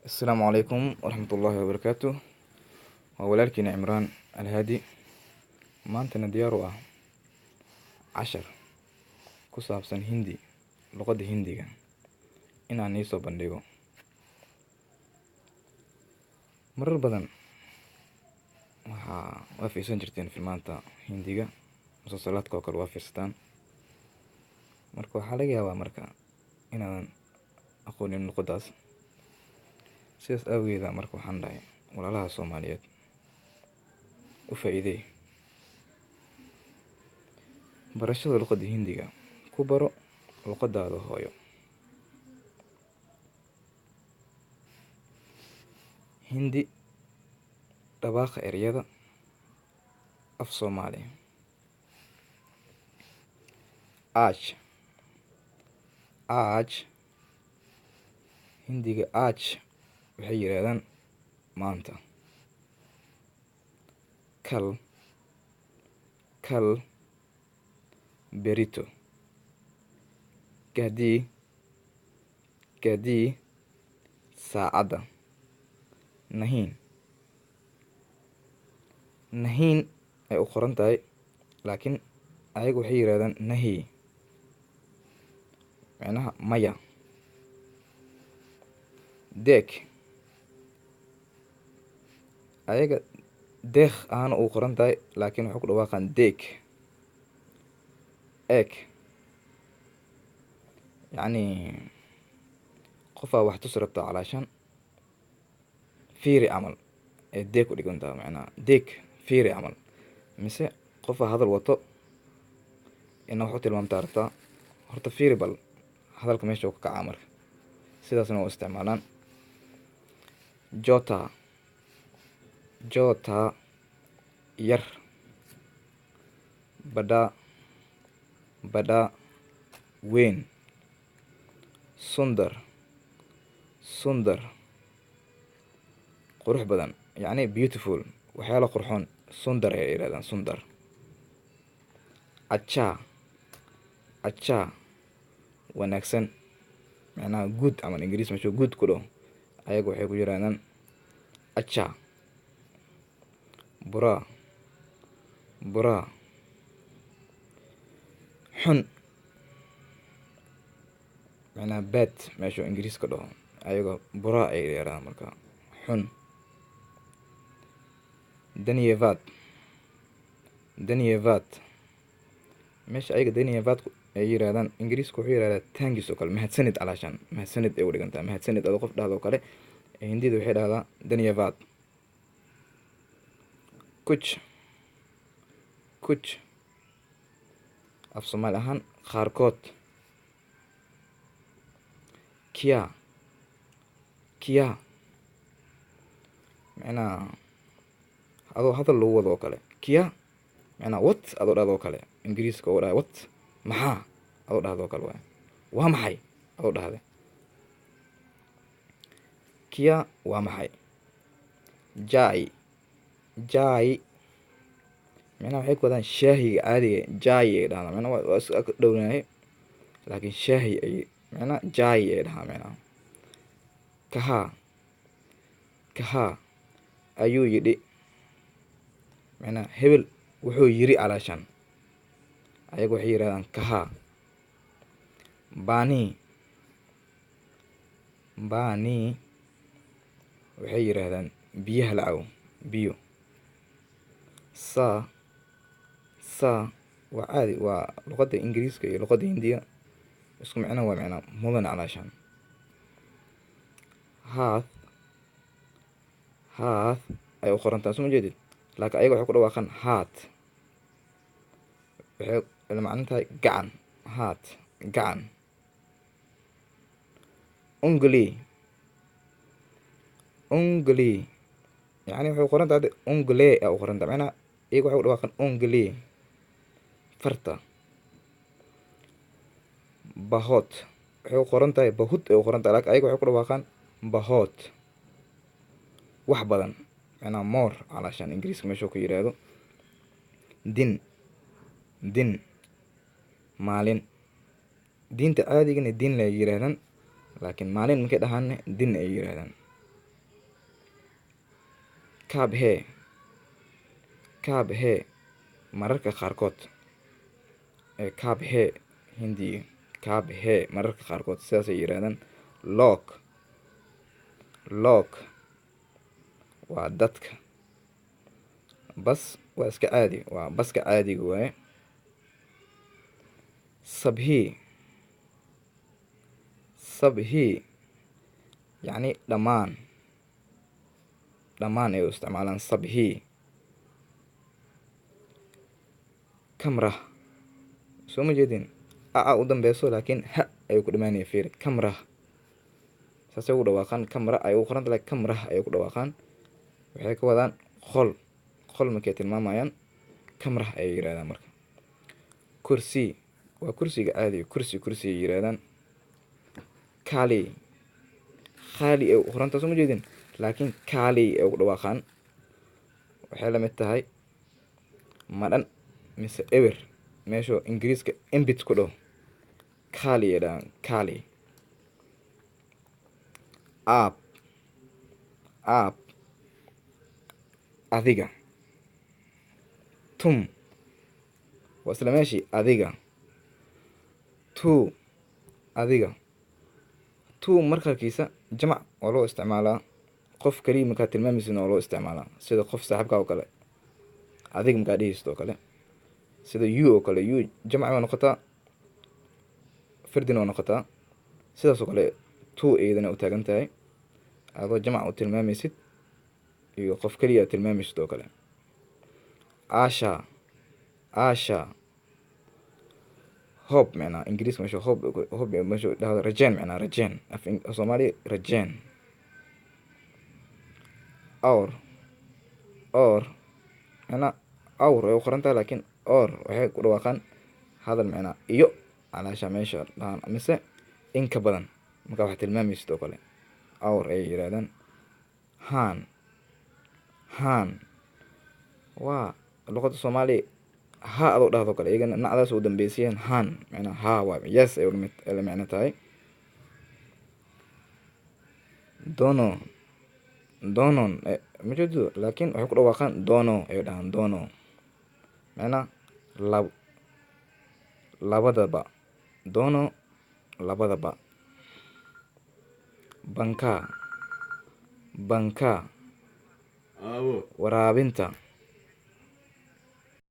Asalaamu calaykum waraxmatullaahi wabarakaatu. Waa walaalkiina Cimraan Alhaadi, maantana diyaar u ah cashar ku saabsan Hindi, luqadda Hindiga inaan iisoo bandhigo. Marar badan waxaa waa fiirsan jirteen filmaanta Hindiga, musalsalaadka oo kale waa fiirsataan. Marka waxaa laga yaabaa marka inaadan aqoonin luqaddaas. Sidaas awgeeda marka waxaan dhahay walaalaha Soomaaliyeed u faa'iideey barashada luqadda Hindiga, ku baro luqadaada hooyo. Hindi dhawaaqa ereyada af Soomaali. Aaj, aaj. Hindiga aaj waxay yidhaahdaan maanta. Kal, kal berito. Gadii, gadii saacadda. Nahiin, nahiin ay u qoran tahay, laakiin ayagu waxay yidhahdaan nahi, micnaha maya. Deek, ayaga deekh ahaana uu qoran tahay, laakiin waxay ku dhawaaqaan deek. Eeg, yacni qofaa wax tusi rabtaa, calaashan fiiri camal ee deeg u dhigantaa, macnaha deeg fiiri camal, mise qofaa hadal wato ina wax u tilmaamtaa rabtaa, horta fiiri bal hadalka meesha uu ka kacaa. Marka sidaasna u isticmaalaan. Jota, jota yar. Badha, badha weyn. Sundar, sundar qurux badan, yacni beautiful, waxyaala qurxoon sundar ay yidhahdaan, sundar. Achaa, achaa wanaagsan, macnaha good camal, Ingiriis meeshu good ku dhaho ayaga waxay ku yidhahdaan achaa. Buraa, buraa xun, macnaha bad meeshu Ingiriis ka dhaho, ayaga buraa ay yidhahdaan marka xun. Daniyevad, daniyevad meesha ayaga daniyevad ay yidhahdaan, Ingiriiska wuxuu yidhahdaa thanks oo kale, mahadsanid, calaashan mahadsanid ay u dhigantaa, mahadsanid adoo qof dhahdo kale, Hindida waxay dhahdaa daniyevad. Kuj, kuj af Soomaali ahaan qaarkood. Kia, kia macnaha adoo hadal lagu wado oo kale, kia macnaha what adoo dhahdo oo kale, Ingiriiska oo dhahay what, maxaa adoo dhahdo oo kale waay, waa maxay adoo dhahde, kia waa maxay. Jai, jai macnaha waxay ku wadaan shaahiga caadiga, jai ay dhahaan, macnaha waa is ag dhownahay, laakiin shaahi ay macnaha jai ay dhahaan macnaha. Kahaa, kahaa ayuu yidhi, macnaha hebel wuxuu yiri calaashan, ayaga waxay yidhahdaan kahaa. Bani, bani waxay yidhaahdaan biyaha la cabo, biyo. Saa, saa waa caadi, waa luqadda Ingiriiska iyo luqadda Hindiya isku micno, waa micnaa mudan calaashan. Haath, haath ay u qoran tahay, soo ma jeedid, laakiin ayaga waxay ku dhawaaqaan haat, waxay la macno tahay gacan, haat gacan. Ungli, ungli yacni waxay u qoran tahay ungle ay u qoran tahay, macnaha iyaga waxay ku dhawaaqaan ungli, farta. Bahot waxay u qoran tahay bahut ay u qoran tahay, laakiin ayaga waxay ku dhawaaqaan bahot, wax badan, macnaha more calaashan Ingiriiska meesha ku yidhaahdo. Din, din maalin, diinta caadigana din la yidhaahdaan, laakiin maalin markay dhahaanne din ay yidhaahdaan. Kaab hee, kaab hee, mararka qaarkood. Kaab hee Hindiga, kaab hee mararka qaarkood, sidaasay yidhahdaan. Loog, loog waa dadka. Bas waa iska caadi, waa baska caadiga waaye. Sabhii, sabhii yacni dhammaan, dhammaan ay u isticmaalaan sabhii. Kamrah, soo ma jeedin, a u dambeyso laakiin ha ayuu ku dhamaanaya. Fiiri, kamrah saasay ugu dhawaaqaan. Kamra ay ugu qoranta laakiin kamrah ayay ku dhawaaqaan. Waxay ka wadaan qol, qol markay tilmaamayaan kamrah ayay yidhahdaan. Marka kursi waa kursiga caadiga, kursi kursi ay yidhahdaan. Kali, khaali ay u qoranta, soo ma jeedin, laakiin kaali ay ugu dhawaaqaan. Waxay la mid tahay madhan mise ewer, meeshu Ingiriiska embit ku dhaho, kaali ay dhahaan, kaali. Aab, aab adiga. Tum waa isla meeshii, adiga. Tuu adiga. Tuu markarkiisa jamac waa loo isticmaalaa, qof keliya markaa tilmaamaysidna waa loo isticmaalaa, sida qof saaxiibka oo kale adiga markaa dhehaysid oo kale, sida u oo kale. U jamac waa noqotaa, fardina waa noqotaa, sidaas oo kale tuu iyadana u taagan tahay adoo jamac u tilmaamaysid iyo qof keliya aad tilmaamaysid oo kale. Asha, asha hob, micnaa Ingiriiska meesha hob, hob meesha dhahdo rajeen, micnaa rajeen, af Soomaali rajeen. Awr, or micnaa awr ay u qoran tahay, laakiin or waxay ku dhawaaqaan hadal micnaa iyo calaasha meesha dhahaan mise in ka badan markaa wax tilmaamaysid oo kale, awr ayay yidhahdaan. Haan, haan waa luqadda Soomaaliya ha adoo dhahdo kale, iyagana nacdaas u dambeysayeen. Haan micnaa ha waa yes ay lamid la micno tahay. Dono, donon ma jeedo, laakiin waxay ku dhawaaqaan dono ay dhahaan. Dono micnaa lab, labadaba, dono labadaba. Banka, banka waraabinta.